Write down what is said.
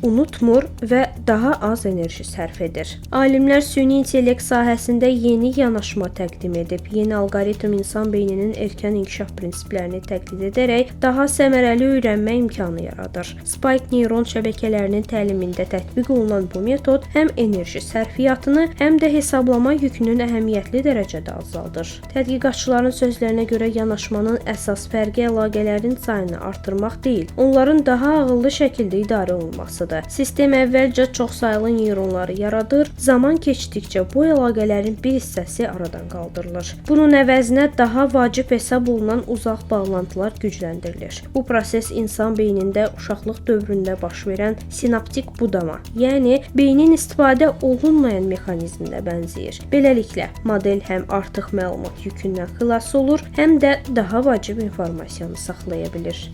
unutmur və daha az enerji sərf edir. Alimlər süni intellekt sahəsində yeni yanaşma təqdim edib. Yeni alqoritm insan beyninin erkən inkişaf prinsiplərini təqlid edərək daha səmərəli öyrənmə imkanı yaradır. Spike neyron şəbəkələrinin təlimində tətbiq olunan bu metod həm enerji sərfiyyatını, həm də hesablama yükünün əhəmiyyətli dərəcədə azaldır. Tədqiqatçıların sözlərinə görə yanaşmanın əsas fərqi əlaqələrin sayını artırmaq deyil, onların daha ağıllı şəkildə idarə olunmasıdır. Sistem əvvəlcə çoxsaylı neyronları yaradır, zaman keçdikcə bu əlaqələrin bir hissəsi aradan qaldırılır. Bunun əvəzinə daha vacib hesab olunan uzaq bağlantılar gücləndirilir. Bu proses insan beynində uşaqlıq dövründə baş verən sinaptik budama, yəni beynin istifadə olunmayan mexanizminə bənzəyir. Beləliklə, model həm artıq məlumat yükündən xilas olur, həm də daha vacib informasiyanı saxlaya bilir.